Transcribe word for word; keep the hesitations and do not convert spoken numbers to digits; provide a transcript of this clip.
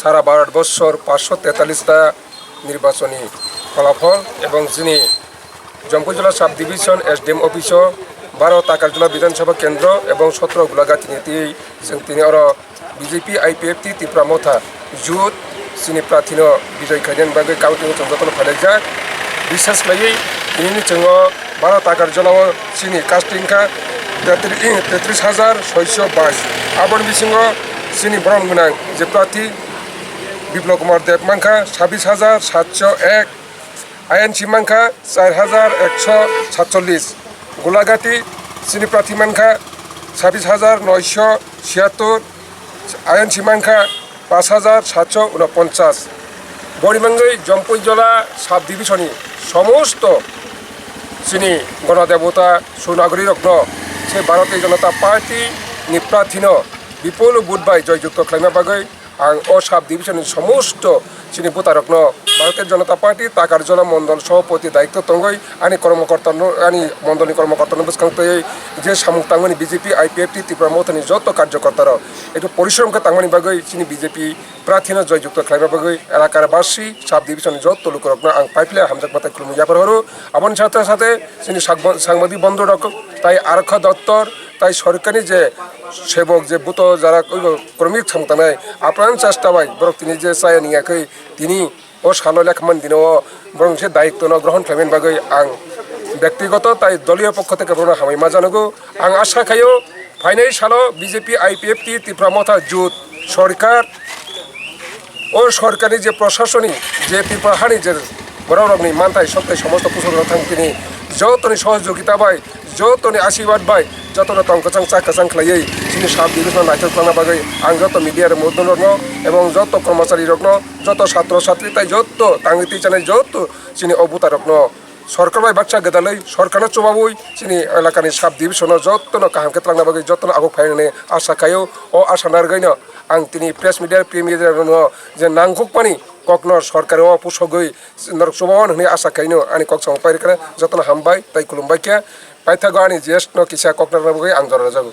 সারা ভারতবর্ষর পাঁচশো তেতাল্লিশটা নির্বাচনী ফলাফল এবং যিনি জম্পুইজলা সাব ডিভিশন এসডিএম অফিসও বারো তাকারজলা বিধানসভা কেন্দ্র এবং সতেরো গোলাঘাট নীতি, जों tini oro BJP IPFT Tripura মথা জুট chini প্রার্থীনো বিজয় khainani bagwi counting chwng jotono phailajak. বিশেষ khlaiwi tinini chwng o বারো তাকারজলা o chini casting kha তেত্রিশ হাজার ছয়শো বাইশ. Aboni bisingo chini borom gwnang je প্রার্থী বিপ্লব কুমার দেব mankha ছাব্বিশ হাজার সাতশো এক, আইএনসি mankha চার হাজার একশো সাতচল্লিশ, গোলাঘাটি chini প্রার্থী mankha ছাব্বিশ হাজার নয়শো ছিয়াত্তর, আইএনসি mankha পাঁচ হাজার সাতশো ঊনপঞ্চাশ. Boni bagwi জম্পুইজলা সাব ডিভিশননি সমস্ত chini গণদেবতা সুনাগরিকরokno se ভারতীয় জনতা পার্টি ni প্রার্থীনো বিপুল ভোট bai জয়যুক্ত khlaima bagwi ang o sub ডিভিশননি সমস্ত chini ভোটারokno ভারতীয় জনতা পার্টি তাকারজলা মন্ডল সভাপতি দায়িত্ব tongwi ani কর্মকর্তানো, ani মন্ডলনি কর্মকর্তানো bwskang twiwi je samung tangmani BJP IPFT Tripura মথানি joto কার্যকর্তারok একটু পরিশ্রম khe tangmani bagwi chini BJP প্রার্থীনো জয়যুক্ত khlaima bagwi এলাকার বাসী সাব ডিভিশননি joto lukurokno ang paiphle hamjakma tei khulumung yapharhoro. Aboni sathe sathe chini sakbo-, sangbadik bondhurok tai arokha doptor tai sorkarni je sebok je buto jara kormik samung tangnai apran chesta bai borok tini je chaya niyakhe tini o salo lekhaman dino o borok se dayitwno grohon khlaimani bagwi ang bektigoto tai doliyo pokho theke borokno hambai ma janogo. Ang asa khaio phainai salo BJP IPFT Tripura মথা জুট সরকার, o sorkarni je প্রশাসনিক je Tripura hani je borokrokni manthai sokthai somosto kusurok thang tini jotoni sohojogita bai, jotoni asirwad bai, jotono tong kwchang cha kwchang khlaiwi chini sub division naithok tongna bagwi ang joto media rok mudunrokno ebong joto kormocharirokno, joto satro satri tai joto tangwi twi chanai joto chini o bwtarokno sorkar bai baksa gwdalwi sorkarno chubawi chini elakani sub division o jotono kaham khe twlangna bagwi jotono aguk phainani asa khaio. O asa narwgwino ang tini press media, print media rokno je nangkukmani kokno sorkar o pusogwi norok chubawan hwnwi asa khaino ani kok samung pairikha jotono hambai tei khulumbai khe paithago ani G S no kisa kok narwkna bagwi ang jora rwjago.